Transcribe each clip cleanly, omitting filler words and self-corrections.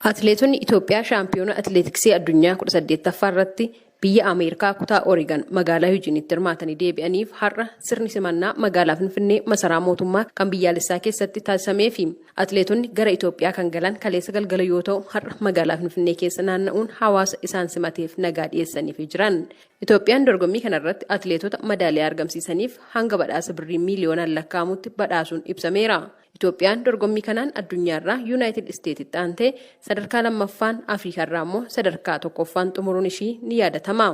Atileetonni Itoophiyaa shaampiyoona atileetiksii addunyaa 18ffaa irratti biyya Ameerikaa kutaa Oreegan magaalaa Yuujiinitti hirmaatanii deebi'aniif har'a sirni simannaa magaalaa Finfinnee masaraa mootummaa kan biyyaalessaa keessatti taasisameefi. Atileetonni gara Itoophiyaa kan galan kaleessa galgala yoo ta'u, har'a magaalaa Finfinnee keessa naanna'uun hawaasa isaan simateef nagaa dhiyeessaniifi jiran. Itoophiyaan dorgommii kanarratti atileetota madaaliyaa argamsiisaniif hanga badhaasa birrii miiliyoonaan lakkaa'amutti badhaasuun ibsameera. Itoophiyaan dorgommii kanaan addunyaarraa Yuunaayitid Isteetitti aantee sadarkaa lammaffaan, Afriikaarraa immoo sadarkaa tokkoffaan xumuruun ishii ni yaadatama.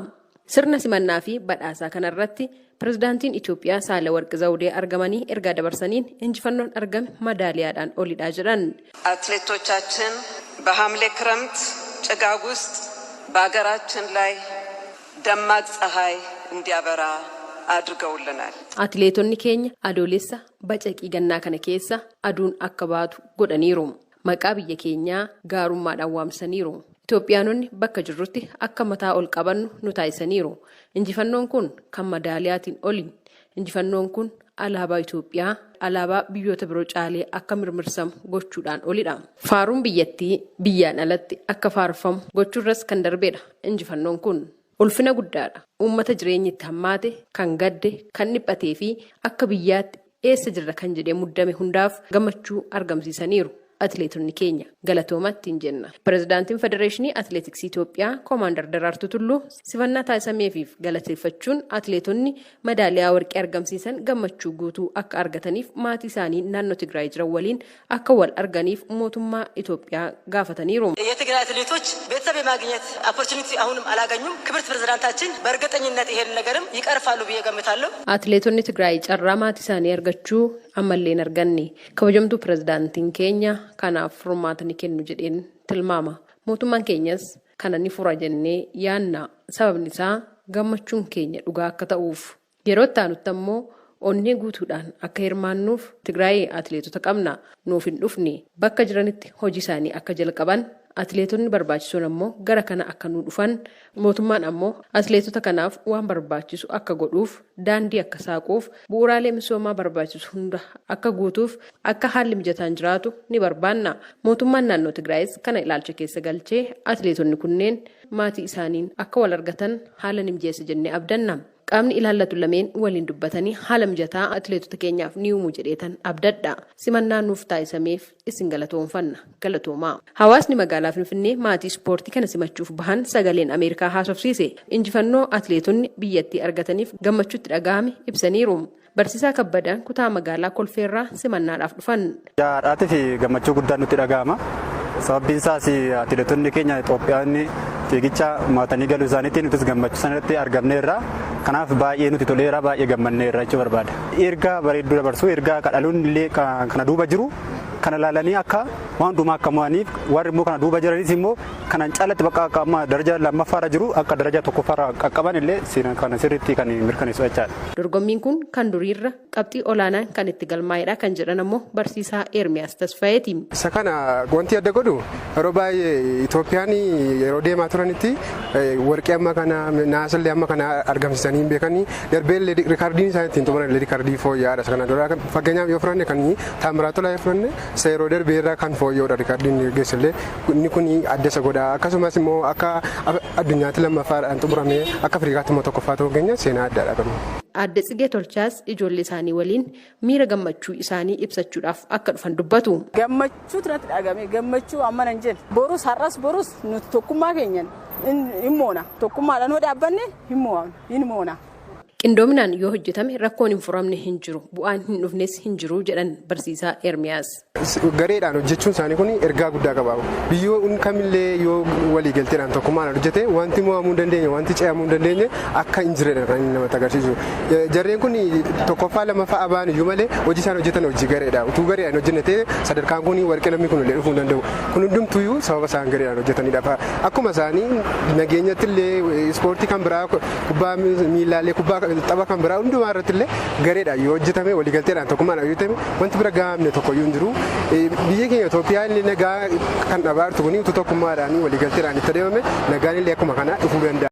Sirna simannaa fi badhaasaa kanarratti Pirezidaantiin Itoophiyaa Saahilawarqi Zawudee argamanii ergaa dabarsaniin, injifannoon argame madaaliyaadhaan olidha jedhan. አትሌቶቻችን በሐምሌ ክረምት ጭጋግ ውስጥ በሀገራችን ላይ ደማቅ ፀሐይ እንዲያበራ አድርገውልናል። Atileetonni keenya Adoolessa bacaqii gannaa kana keessa aduun akka baatu godhaniiru. Maqaa biyya keenyaa gaarummaadhaan waamsaniiru. Itoophiyaanonni bakka jirrutti akka mataa ol qabannu nu taasisaniiru. Injifannoon kun kan madaaliyaatiin oli. Injifannoon kun alaabaa Itoophiyaa alaabaa biyyoota biroo caalee akka mirmirsamu gochuudhaan olidha. Faaruun biyyattii biyyaan alatti akka faarfamu gochuurras kan darbedha injifannoon kun. Ulfina guddaadha. Uummata jireenyi itti hammaate, kan gadde, kan dhiphatee fi akka biyyaatti eessa jirra kan jedhee muddame hundaaf gammachuu argamsiisaniiru. Atileetonni keenya galatoomaa ittiin jenna. Pirezidaantiin Federeeshinii Atileetiksii Itoophiyaa Koomaandar Daraartuu Tulluu simannaa taasisameefiif galateeffachuun, atileetonni madaaliyaa warqee argamsiisan gammachuu guutuu akka argataniif maatii isaanii naannoo Tigraay jiran waliin akka wal arganiif mootummaa Itoophiyaa gaafataniiru. የትግራይ አትሌቶች ቤተሰብ የማግኘት opportunity አሁንም አላገኙም። ክብርት ፕሬዝዳንታችን በእርግጠኝነት ይሄን ነገርም ይቀርፋሉ ብዬ ገምታለሁ። Atileetonni Tigraay carraa maatii isaanii argachuu ammallee hin arganne. Kabajamtuu pirezidaantiin keenya kanaaf furmaata ni kennu jedheen tilmaama. Mootummaan keenyas kana ni fura jennee yaanna. Sababni isaa gammachuun keenya dhugaa akka ta'uuf. Yeroo itti aanutti ammoo onnee guutuudhaan akka hirmaannuuf Tigraay atileetota qabna. Nuuf hin dhufne, bakka jiranitti hojii isaanii akka jalqaban, atileetonni barbaachisoon ammoo gara kana akka nuu dhufan, mootummaan ammoo atileetota kanaaf waan barbaachisu akka godhuuf, daandii akka saaquuf, bu'uuraalee misoomaa barbaachisu hunda akka guutuuf, akka haalli mijataan jiraatu ni barbaanna. Mootummaan naannoo Tigraayis kana ilaalcha keessa galchee atileetonni kunneen maatii isaaniin akka wal argatan haala ni mijeessa jennee abdanna. Qaamni ilaallatu lameen waliin dubbatanii haala mijataa atileetota keenyaaf ni uumu jedheetan abdadha. Simannaa nuuf taasisameef isin galatoonfanna. Galatoomaa. Hawaasni magaalaa Finfinnee maatii ispoortii kana simachuuf bahan Sagaleen Ameerikaa haasofsiise. Injifannoo atileetonni biyyattii argataniif gammachuutti dhagahame ibsaniiru. Barsiisaa Kabbadaan kutaa magaalaa Kolfeerraa simannaadhaaf dhufan. Jaadhaatii fi gammachuu guddaan nutti dhagahama. Sababbiin isaas atileetonni keenya Itoophiyaan fiigicha mo'atanii galuu isaaniitiin nutis gammachuu sanatti argamneerra. Kanaaf baay'ee nuti toleera, baay'ee gammanneerra jechuu barbaada. Ergaa bareedduu dabarsuu, ergaa kadhaluun illee kana duuba jiru kana ilaalanii akka waan hundumaa akka mo'aniif, warri immoo kana duuba jiranis immoo kanan caalatti bakka akka amma daraja lammaffaarra jiru akka daraja tokkoffaarra qaqqaban illee kana sirriitti kan mirkaneessu jechaadha. Dorgommiin kun kan duriirra qabxii olaanaan kan itti galmaa'edha kan jedhan ammoo barsiisaa Ermiyaas Tasfaayeeti. Isa kana wanti adda godhu, yeroo baay'ee Itoophiyaan yeroo deemaa turanitti warqee amma kana, naasallee amma kana argamsiisanii hin beekanii. Darbee illee rikaardiin isaan ittiin xumuran illee rikaardii fooyya'aadha. Isa kana dura fakkeenyaaf yoo fudhanne, kan Taamiraat Tolaa yoo fudhanne, isa yeroo darbee irraa kan fooyya'udha rikaardiin geessillee. Inni kun adda isa godha. Akkasumas immoo akka addunyaatti lammaffaadhaan xumuramee, akka Afrikaatti immoo tokkoffaa ta'uu keenya seenaa addaadha qabu. Aadde Tsigee Tolchaas ijoollee isaanii waliin miira gammachuu isaanii ibsachuudhaaf akka dhufan dubbatu. Gammachuutu natti dhagame, gammachuu amma nan jedhe. Borus, har'as borus nuti tokkummaa keenyan hin moona. Tokkummaadhaan yoo dhaabbanne hin moona. Qindoominaan yoo hojjetame rakkoon hin furamne hin jiru, bu'aan hin dhufnes hin jiru jedhan barsiisaa Ermiyaas. Gareedhaan hojjechuun isaanii kun ergaa guddaa qaba. Biyyoon kamillee yoo walii galteedhaan tokkummaan hojjete, wanti mo'amuu hin dandeenye, wanti ce'amuu hin dandeenye akka hin jirredha kan inni namatti agarsiisu. Jarreen kun tokkoffaa lammaffaa abaan iyyuu malee hojii isaan hojjetan hojii gareedha. Utuu gareedhaan hojjenne ta'e, sadarkaan kun warqee namni kun illee dhufuu hin danda'u. Kun hundumtuyyuu sababa isaan gareedhaan hojjetanidha. Akkuma isaanii nageenyatti illee, ispoortii kan biraa, kubbaa miilaallee, kubbaa tapha kan biraa hundumaa irratti illee gareedhaan yoo hojjetame, waliigalteedhaan tokkummaan yoo hojjetame, wanti bira gahamne tokko iyyuu hin jiru. Biyyi keenya Itoophiyaa illee nagaa kan dhabaa jirtu kun utuu tokkummaadhaan waliigalteedhaan itti adeemame, nagaan illee akkuma kana dhufuu danda'a.